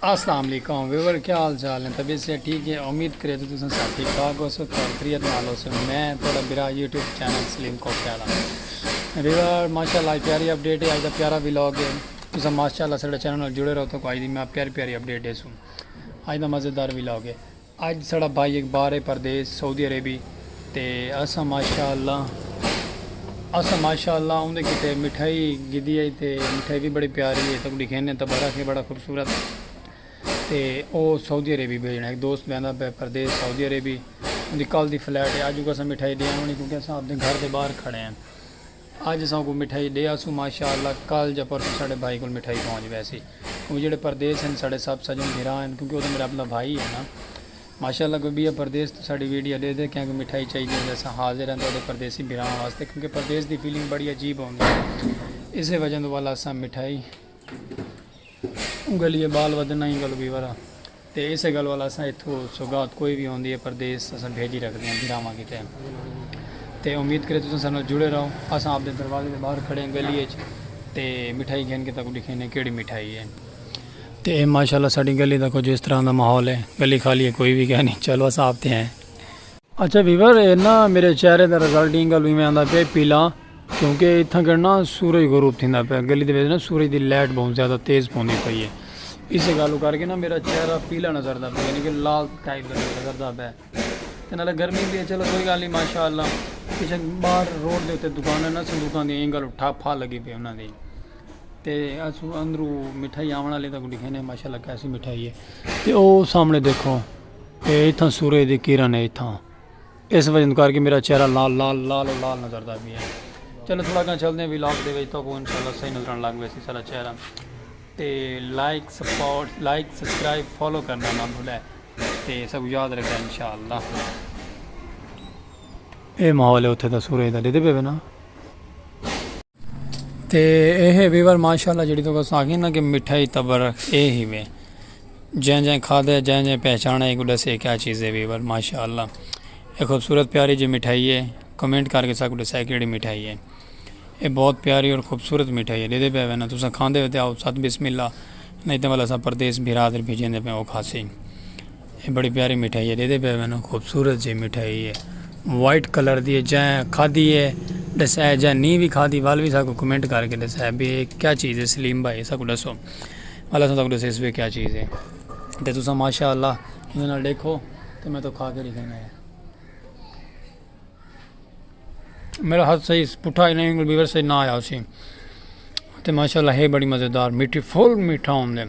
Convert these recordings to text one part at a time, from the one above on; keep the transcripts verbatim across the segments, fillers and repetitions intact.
السلام علیکم ویور، کیا حال چال ہیں؟ طبیعت سے ٹھیک ہے؟ امید کرے تو تساں سب ٹھیک ٹھاک ہو سو، خیریت نال ہو سو۔ میں تھوڑا برا یوٹیوب چینل سلیم کوکے والا۔ ویور، ماشاءاللہ، پیاری اپڈیٹ ہے، اج دا پیارا ولاگ ہے۔ تساں ماشاءاللہ ساڈے چینل نال جڑے رہو، تو اج دی میں پیاری پیاری اپڈیٹ دے سوں۔ اج دا مزیدار ولاگ ہے۔ اج ساڈا بھائی اقبال ہے پردیس سعودی عربی، تے اساں ماشاءاللہ، اساں ماشاءاللہ اوندے کیتے مٹھائی گھدی ہے، تے مٹھائی بھی بڑی پیاری ہے، تک دکھینے، تبرک ہے، بڑا خوبصورت۔ تے او سعودی عربی بھیجنا، ایک دوست بہندا پہ پردیس سعودی عربی، اوندی کل دی فلائٹ ہے۔ اج کو اساں مٹھائی دے آونی، کیونکہ اساں اپنے گھر دے باہر کھڑے ہیں۔ اج اساں کو مٹھائی دے آسوں ماشاءاللہ، کل یا پرسوں ساڈے بھائی کول مٹھائی پہنچ ویسی۔ کیونکہ جڑے پردیس ہیں ساڈے سب سجن بھرا ہیں، کیونکہ او تو میرا اپنا بھائی ہے نا۔ ماشاءاللہ کوئی بھی پردیس تو ساڈی ویڈیو دے دے، کہیں کو مٹھائی چاہیے، اساں حاضر ہیں تہاڈے پردیسی بھراواں واسطے، کیونکہ پردیس دی فیلنگ بڑی عجیب ہوندی ہے۔ اسے وجہ تو والا اساں مٹھائی گلی ہے، بال ودن نہیں گل بھی ورا۔ تے اسے گل والا اساں اتھوں سوگات کوئی بھی ہوندی ہے پردیس، اساں بھیجی رکھدے ہیں بھراواں کیتے۔ تے امید کرے تساں ساڈے نال جڑے رہو۔ اساں آپ دے دروازے دے باہر کھڑے ہیں گلی اچ، تے مٹھائی گھن کے تاکوں دکھینے کیڑی مٹھائی ہے۔ تے اے ماشاءاللہ ساڈی گلی دا کچھ اس طرح دا ماحول ہے، گلی خالی ہے، کوئی بھی کہیں نہیں۔ چلو اساں آپ تے ہیں۔ اچھا ویور، اے نا میرے چہرے دا رزلٹ ایں گل وی میں آندا پیا پیلا، کیونکہ اتھاں کر نا سورج غروب تھیندا پیا، گلی دے وچ نا سورج دی لائٹ بہت زیادہ تیز پوندی پئی ہے۔ اسے گل کر کے نا میرا چہرہ پیلا نظر دا پیا، یعنی کہ لال ٹائپ دا نظر دا پیا۔ تے نالے گرمی بھی ہے، چلو کوئی گل نہیں، ماشاءاللہ۔ پچھے باہر روڈ دے اتے دکاناں نا صندوقاں دی، ایں گل ٹھپ پھا لگی پئی انہاں دی۔ تے اسوں اندروں مٹھائی آوݨ والی تاکوں ݙکھیندے ہیں، ماشاءاللہ کیسی مٹھائی ہے۔ تے او سامݨے ݙیکھو، اے اتھاں سورج دی کرن ہے اتھاں۔ اس وجہ کر کے میرا چہرہ لال، لال، لال و لال نظردا پیا ہے۔ چلو تھوڑا کاں چلدے ہیں ولاگ دے وچ، تاکوں انشاءاللہ صحیح نظر آوݨ لڳ ویسی سارا چہرہ۔ تے لائک، سپورٹ، لائک، سبسکرائب، فالو کرݨا نہ بھلے۔ تے سب یاد رکھے انشاءاللہ۔ اے ماحول ہے اتھے دا سورج دا، ݙیہدے پئے وے نا۔ تے اے ہے ویور ماشاءاللہ، جیڑھی تہاکوں آکھی نا کہ مٹھائی تبرک اے ہی وے۔ جیں جیں کھادے، جیں جیں پہچانے، ایکوں ݙسے کیا چیز ہے ویور ماشاءاللہ۔ اے خوبصورت پیاری جی مٹھائی ہے، کمنٹ کر کے ساکوں ݙسائے کیڑھی مٹھائی ہے۔ اے بہت پیاری اور خوبصورت مٹھائی ہے، ݙیہدے پئے وے نا، تساں کھاندے وے تے آؤ ساتھ بسم اللہ، نہیں تے والا اساں پردیس بھرا تے بھیجیندے پئے او کھاسی۔ اے بڑی پیاری مٹھائی ہے، ݙیہدے پئے وے نا، خوبصورت جی مٹھائی ہے، وائٹ کلر دی ہے۔ جیں کھادی ہے ݙسائے، جیں نی وی کھادی ول وی ساکوں کمنٹ کر کے ݙسائے بھی اے کیا چیز ہے سلیم بھائی، ساکوں ݙسو، ول اساں تہاکوں ݙسیس بھی کیا چیز ہے۔ تے تساں ماشاءاللہ ایندے نال ݙیکھو تے میں تہاکوں کھا کے ݙکھینداں۔ میرا ہتھ صحیح پٹھا ہی نہیں، ویور صحیح نہ آیا اسی۔ تے ماشاءاللہ ہے بڑی مزیدار، میٹھی، فل میٹھا ہوندے۔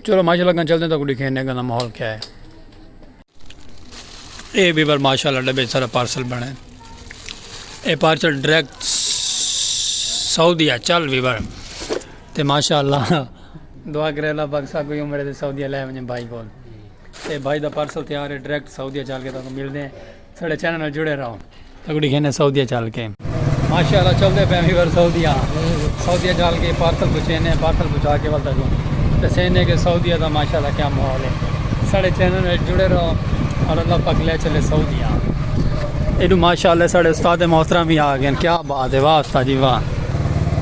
چلو ماشاءاللہ کاں چلدے ہیں، تہاکوں ݙکھیندے ہیں کہ ماحول کیا ہے۔ اے ویور ماشاءاللہ ݙبے سارا پارسل بݨے۔ اے پارسل ڈائریکٹ سعودیہ چل ویور۔ تے ماشاءاللہ دعا کرے اللہ پاک ساکوں عمرے تے سعودیہ لے ونڄے بھائی کول۔ تے بھائی دا پارسل تیار ہے، ڈائریکٹ سعودیہ چل کے تہاکوں ملدے ہیں۔ ساݙے چینل نال جڑے رہو۔ تہاکوں ݙکھیندے ہیں سعودیہ چل کے۔ ماشاءاللہ چلدے پئے ہیں ویور سعودیہ۔ سعودیہ چل کے پارسل پہنچیندے ہیں، پارسل پہنچا کے ول تہاکوں ݙسیندے ہیں کہ سعودیہ دا ماشاءاللہ کیا ماحول ہے۔ ساݙے چینل نال جڑے رہو اور اللہ پاک لے چلے سعودیہ۔ ایݙو ماشاءاللہ ساݙے استاد محترم بھی آ ڳئے ہیں۔ کیا بات ہے، واہ استاد جی واہ۔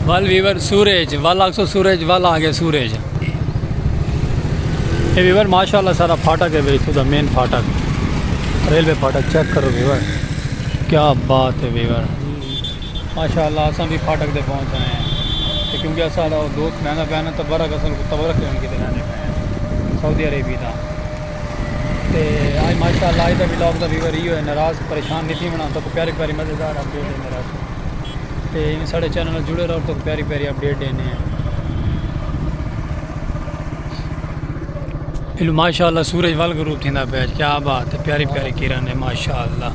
ول ویور سورج، ول آکھسو سورج، ول آ ڳئے سورج۔ اے ویور ماشاءاللہ سارا پھاٹک ہے بھئی، اتھوں دا مین پھاٹک، ریلوے پھاٹک چیک کرو ویور، کیا بات ہے ویور۔ ماشاءاللہ اساں بھی پھاٹک تے پہنچ آئے ہیں۔ تے کیونکہ اساݙا او دوست بہندا پیا نا، تبرک، اصل کوں تبرک ݙیوݨ کیتے ویندے پئے ہیں سعودی عربی دا۔ تے اڄ ماشاءاللہ اڄ دا ولاگ دا ویور ایہو ہے، ناراض پریشان نہیں تھیوݨا، تہاکوں پیاری پیاری مزیدار اپڈیٹ ݙیندے رہسوں۔ تے ایویں ساݙے چینل نال جڑے رہو، تہاکوں پیاری پیاری اپڈیٹ ݙیندے ہیں۔ ایݙو ماشاءاللہ سورج ول غروب تھیندا پیا، کیا بات ہے، پیاری پیاری کرن ہے ماشاءاللہ،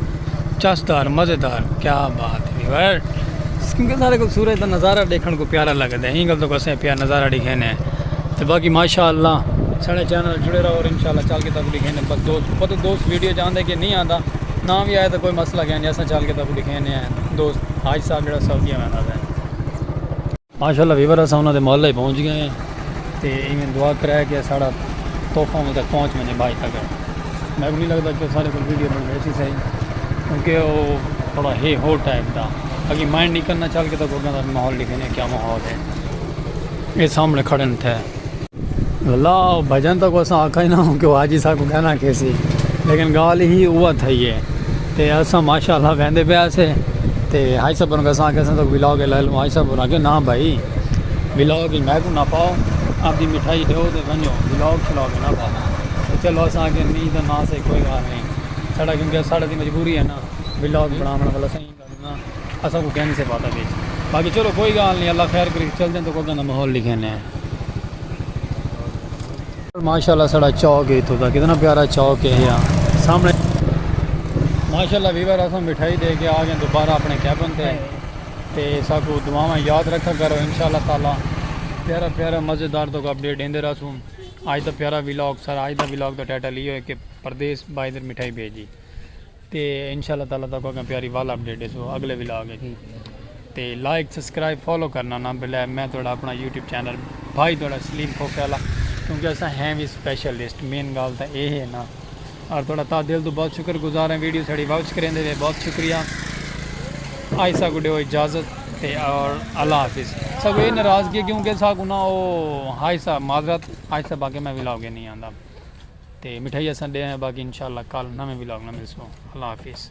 چسدار، مزیدار، کیا بات ہے ویور۔ کیونکہ ساݙے کوں سورج دا نظارہ ݙیکھݨ کوں پیارا لڳدا ہے، ایں گل تہاکوں اساں پیارا نظارہ ݙکھیندے ہیں۔ تے باقی ماشاءاللہ ساݙے چینل نال جڑے رہو اور انشاءاللہ چل کے تہاکوں ݙکھیندے ہیں۔ بس دوست، پتہ دوست ویڈیو چاہندے کہ نہیں آندا، نہ وی آئے تاں کوئی مسئلہ کائنی، اساں چل کے تہاکوں ݙکھیندے ہیں۔ دوست حاج صاحب جیڑھا سعودیہ ویندا پیا۔ ماشاءاللہ ویور، اساں انہاں دے محلے پہنچ ڳئے ہیں تے ایویں دعا کرے کہ ساݙا تحفہ انہاں تک پہنچ ونڄے بھائی تک۔ میکوں نہیں لڳدا کہ ساݙے کول ویڈیو بݨ ویسی صحیح، کیونکہ او تھوڑا ہے ہو ٹائپ دا۔ باقی مائنڈ نہیں کرنا، چل کے تہاکوں اڳاں دا ماحول ݙکھیندے ہیں کیا ماحول ہے۔ اے سامݨے کھڑے تھے۔ اللہ بھجن تاں کو اساں آکھا ہی نہ ہوں کہ وہ حاجی صاحب کو کہنا کیسی، لیکن گال ہی ہوا تھئی ہے۔ تے اساں ماشاءاللہ ویندے پیا سے۔ تے حاجی صاحب کو اساں آکھیا اساں تو ولاگ لے لوں۔ حاجی صاحب بولا کہ نہ بھائی، ولاگ میں کو نہ پاؤ، آپ دی مٹھائی دو تے ونجو، ولاگ شلاگ نہ پاؤ۔ تے چلو اساں آکھیا نہیں تو نہ سے، کوئی گال نہیں۔ ساڑا کیونکہ ساڑا دی مجبوری ہے نا، ولاگ بناونا والا صحیح۔ نا، اساں کو کہیں سے پاتا بیچ۔ باقی چلو کوئی گال نہیں، اللہ خیر کری، چل دیں تو کوئی ماحول لکھے نے۔ ماشاءاللہ ساڑا چوک ہے اتھوں دا، کتنا پیارا چوک ہے یار۔ سامنے ماشاءاللہ ویور اساں مٹھائی دے کے آ گئے دوبارہ اپنے کیبن تے۔ تے ساکو دعاواں یاد رکھا کرو، انشاءاللہ تعالی پیارا پیارا مزیدار تو اپڈیٹ دیندے رہسوں۔ آج دا پیارا ولاگ سارا، آج دا ولاگ دا ٹائٹل یہ ہے کہ پردیس بائی در مٹھائی بھیجی۔ تے انشاءاللہ تعالی تہاکوں اگاں پیاری والا اپڈیٹ ݙیسوں اڳلے ولاگ وچ۔ تے لائک، سبسکرائب، فالو کرݨا نہ بھلے۔ میں تہاݙا اپݨا یوٹیوب چینل بھائی تہاݙا سلیم کھوکھے والا، کیونکہ اساں ہیں وی اسپیشلسٹ، مین ڳالھ تاں اے ہے نا۔ اور تہاݙا تہہ دل توں بہت شکر گزار ہیں، ویڈیو ساݙی واچ کریندے وے، بہت شکریہ۔ آئی ساکوں ݙیو اجازت تے اور اللہ حافظ۔ ساکوں اے ناراضگی ہے کیونکہ ساکوں نا او ہائی سا معذرت، آئی سا باقی میں ولاگ نہیں آندا۔ تے مٹھائی اساں ݙے آئے، باقی انشاءاللہ کل نویں ولاگ نال ملسوں۔ اللہ حافظ۔